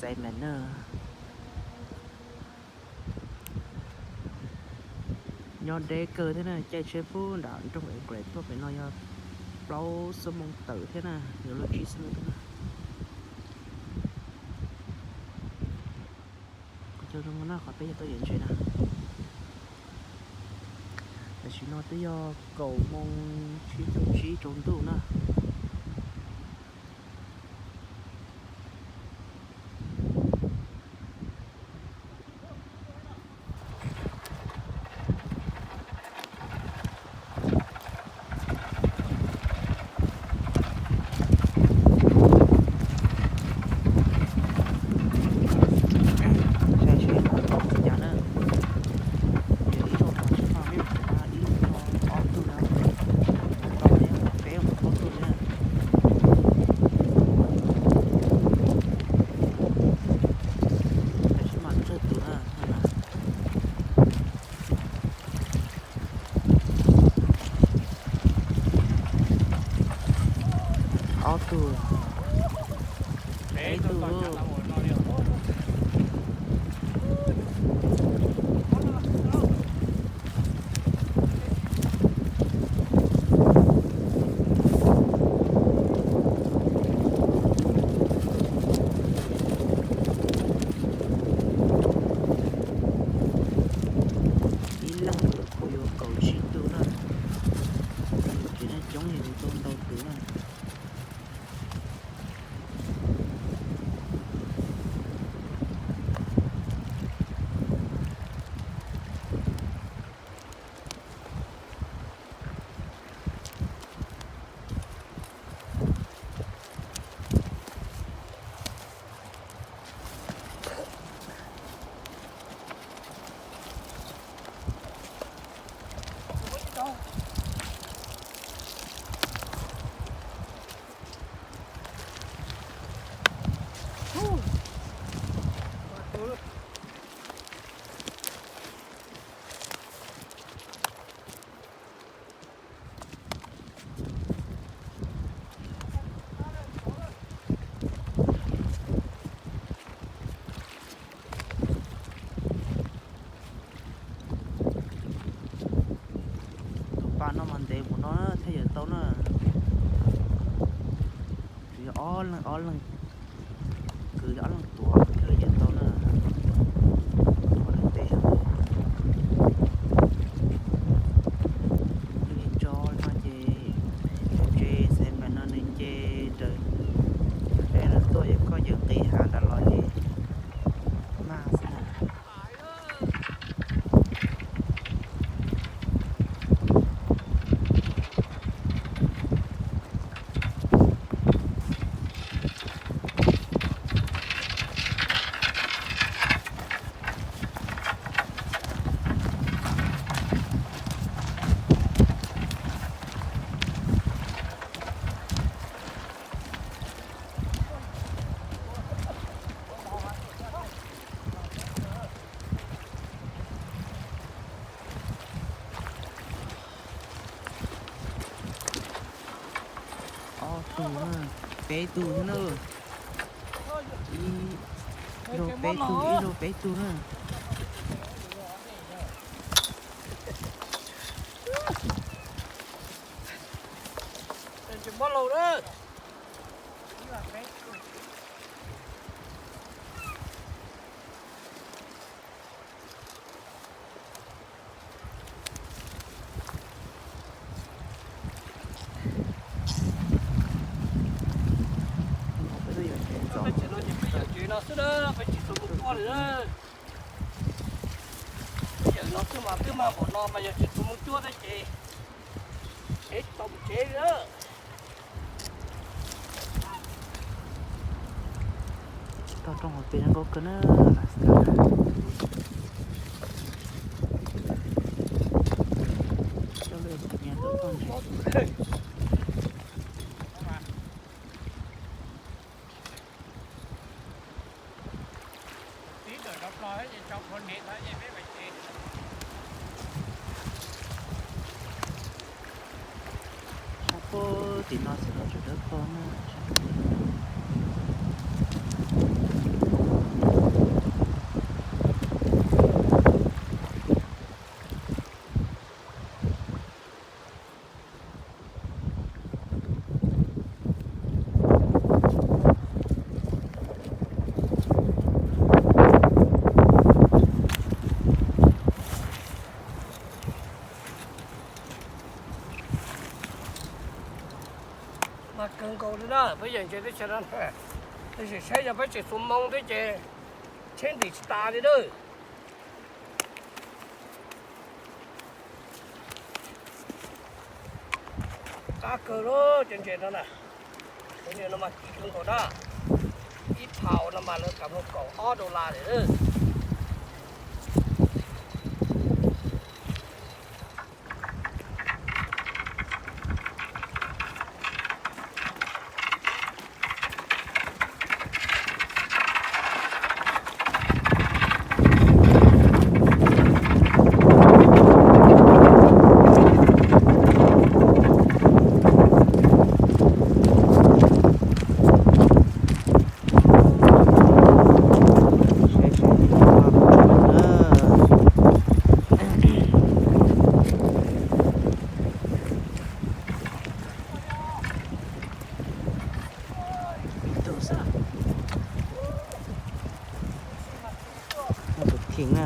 Caiv mas na. Nyob deb kawg thiab na, caij tsheb puag nram nroog Encles tuaj pem no yog plaub xuab moos tawm thiab na, yuav luag tsib xuab moos tawm na. Kuv cog zoo no qhov peb yog tuaj yuav ntses na. Tam sim no twb yog kaum moos tsib caug tsib rau ntuj na. Saib seb tau tsis cas na. Ces ib zaug no tsis tau, ib zaug no ib zaug no ob tug na, tau peb plaub tug na. Tam sim mas tsawg tus na. Ob tug, peb tug. Ib leeg kuj yuav kaum tsib tug na. Ces nej coob yus tau ntau tus na. Tus pas no mas ntev mus no thiaj yuav tau na. Tsuas yog ob leeg ob leeg kwv ob leeg tuav thiaj yuav tau na. Ua ntev. Nws tso no ces ntses xaiv mas no nws nce raws peb los tuaj, yog koj yawm nqis hav ntawd los ces mag xwb na. Ob tug na, peb tug thiab na. Ib zaug peb tug, ib zaug peb tug na. Peb tsev no ces peb yawm tsev no xwb na, peb tsis tau mus cuab li na. Peb yawm no xwb mas twb mag npaum no mas yog tsis tau mus cuab thiab ces peb tsis tau mus tsev li na. Toj roob hauv pes zoo nkauj kawg na, Alaska. Coj lub tus nyiam tau toj ntses. Sab puag tim no xwb los tseem dawb paug na. Mas kawg nkaus li na, peb yawm ntse teb chaws no, tab sis saib yog peb tseem xuv moo thiab ces tsheb ntim tsis tas li lawm. Qab kawg lub cov ntses no na, cov ntses no mas kim kawg nkaus na, ib phaum no mas lawv kam mus kaum ob dollar lawm. Ib tug xwb. Tus kheej na.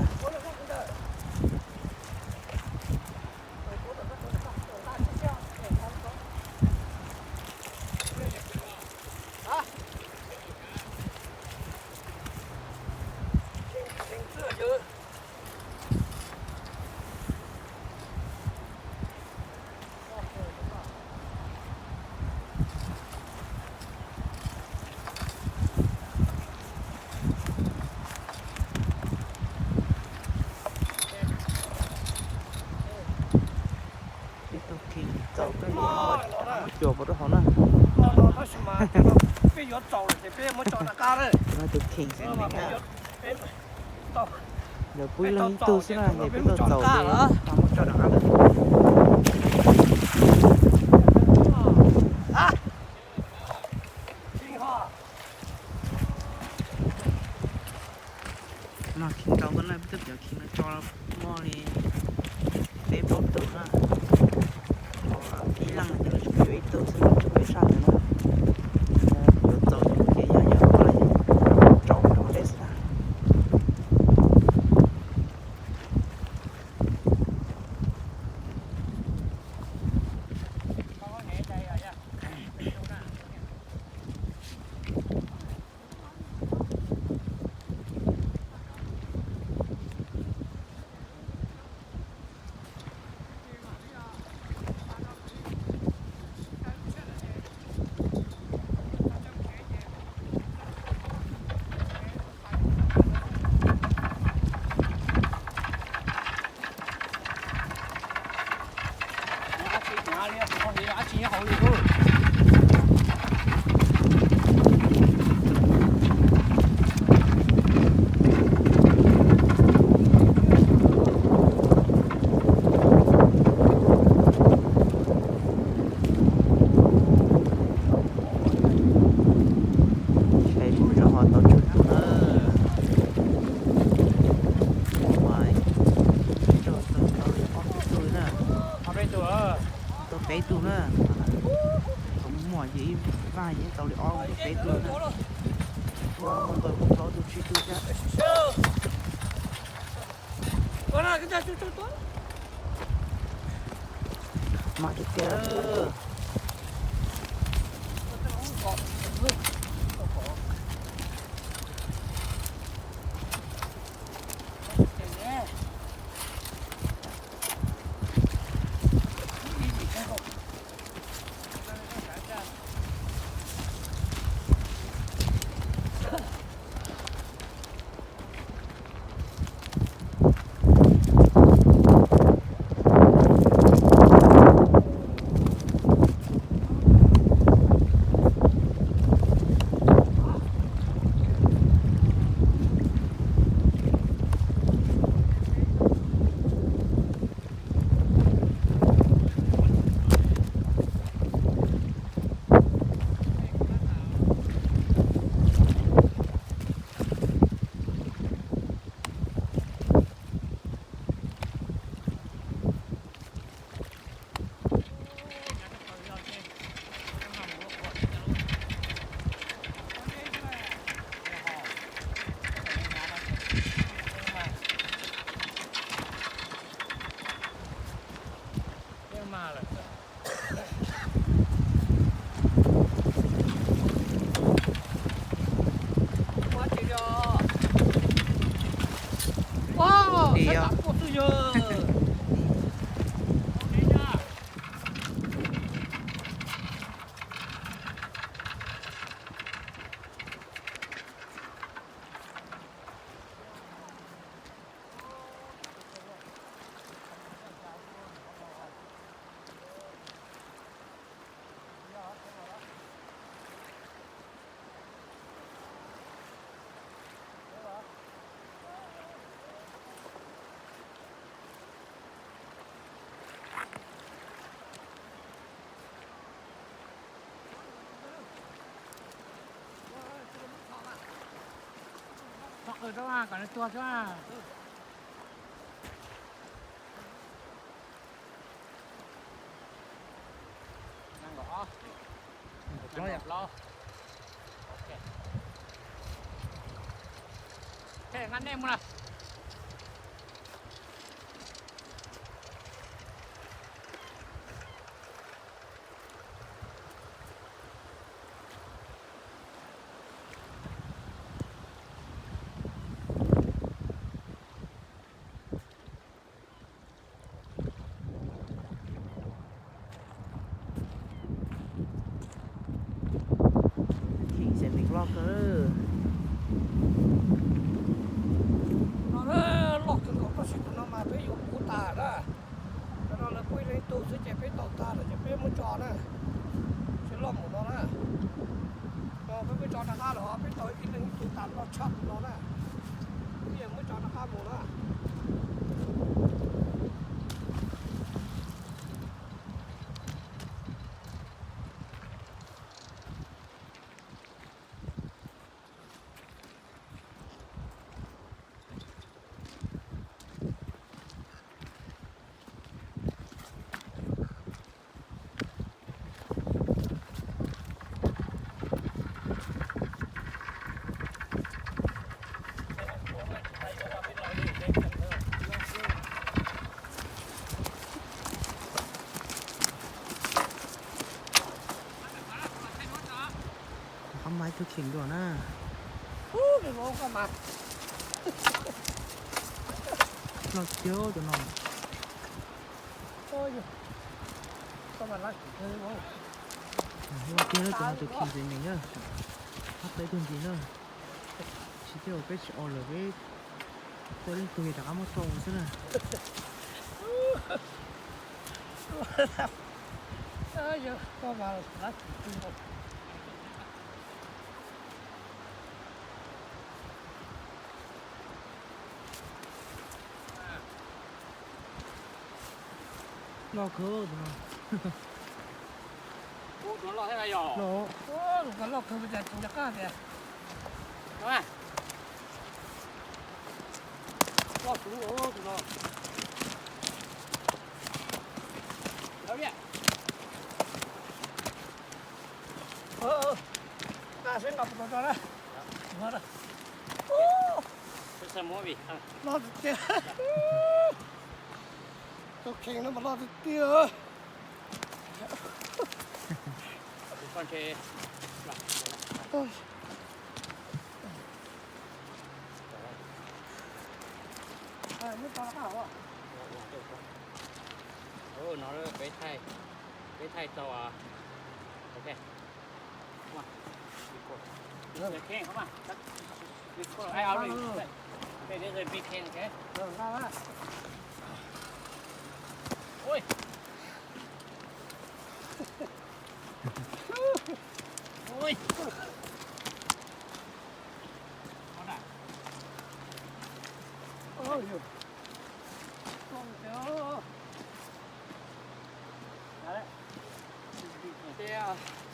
Peb tau kheej txaus kawg li, muab cuam pov rau hauv na. Tab sis mas peb yuav txaus lawm ces peb muab tso rov qab na. Tus kheej xwb ne. Lawv pub ib leeg ib tug xwb na, ces peb tau txaus ces muab tso rov qab lawm. Mas kheej tau koj na, peb tau cov kheej no tso muaj li peb plaub tug na. Ib leeg ces lawv tsuas yuav ib tug xwb, tsuas peb sab ntawd na. Yuav txaus ces yog yog rau rau dej xwb na. Saib tso ho tau tsawg tus na. Ua mas tau tau li ob peb tug na. Tau peb tug na. Thaum muaj ces ib vaj ces tau li ob peb tug na. Ua tau plaub tug tsib tug thiab. Mas tiag tiag. Kom nws tuag xwb. Nqa nej mus na. Kheev xeem neeg loj kawg. No loj kawg nkaus, tab sis tus no mas peb yuav puv tas na. Cov no lawv pub ib leeg ib tug xwb ces peb tau tag lawm ces peb muab tso na. Tsis loj mus no na. No peb muab tso rov qab los peb tau ib leeg ib tug tas loj tshaj tus no na. Peb yuav muab tso rov qab mus na. Qhov mas ib tug kheem dua na. Loj tiag tus no. Loj tiag tus no tus kheem xeem neeg na. Hab tau ib tug ntsis na. Tsis teb ua peb tsis o lawm peb tau leej twg rov qab muab tso xwb na. Loj kawg tus no. Tus no loj thiab yog. Loj kawg, cas tsis nco qab tias. Loj kawg tus no. Nqa seb nqa puas tau tso na. Loj tiag tiag. Tus kheem no mas loj tiag tiag. No peb thaij, peb thaij tau. Ok. Come on. Record. Record. Hey, I'll record. Hey, there's a big can, okay? Oi. Oi. Ôi. Ôi.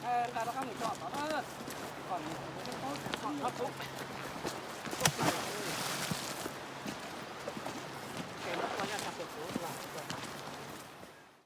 Nqa rov qab mus tso tom no. Kom nws tau txhob txhob txhob.